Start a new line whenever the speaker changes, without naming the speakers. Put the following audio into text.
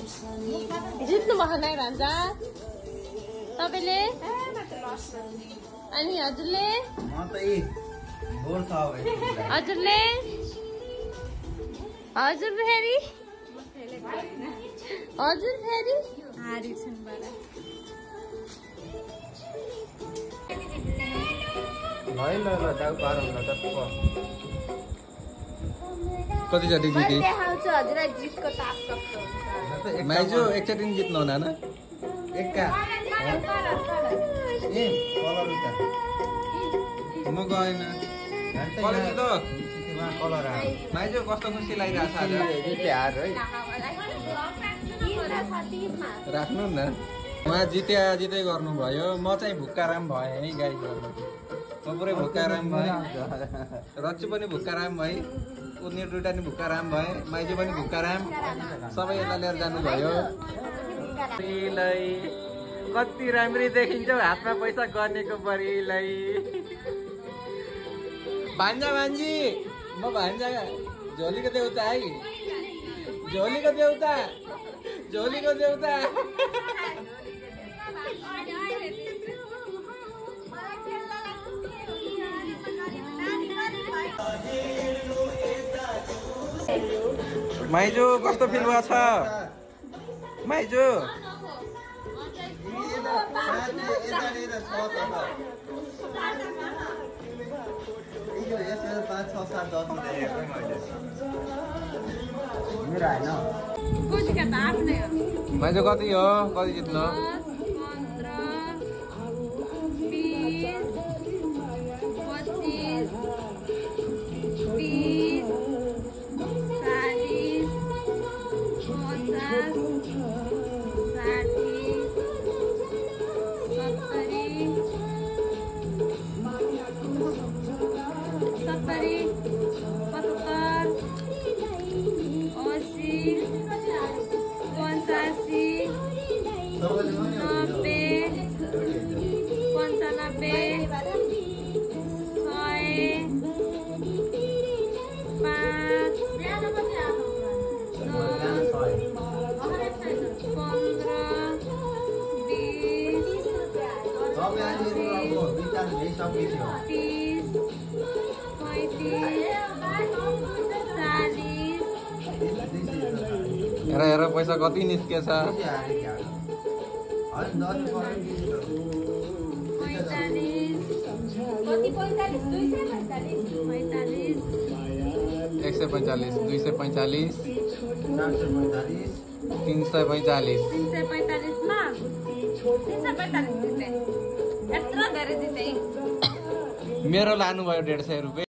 जित्नु भएको नै राजा तपाईँले अनि हजुरले हजुरले हजुर फेरि हजुर फेरि
कति जति जिते
हजुरलाई जितको तास कस्तो
माइजो एकचोटि जित्नु हुँदैन म गएन माइजो कस्तो खुसी लागिरहेको छ आज राख्नु न उहाँ जिते गर्नुभयो म चाहिँ भुक्काराम भएँ है गाई गर्नु म पुरै भुक्काराम भएँ रच्चु पनि भुक्काराम भए उनीहरू दुइटा नि भुक्काराम भए माइजो पनि भुक्काराम सबै यसलाई लिएर जानुभयो कति राम्री देखिन्छ हातमा पैसा गर्नेको बरीलाई भान्जा भान्जी म भान्जा झोलीको देउता है झोलीको देउता झोलीको देउता माइजो कस्तो फिल भएको छ माइजो माइजो कति हो कति जित्नु 30 हेर पैसा कति निस्केछ 145 245 345 मेरो लानुभयो 150 रुपैयाँ।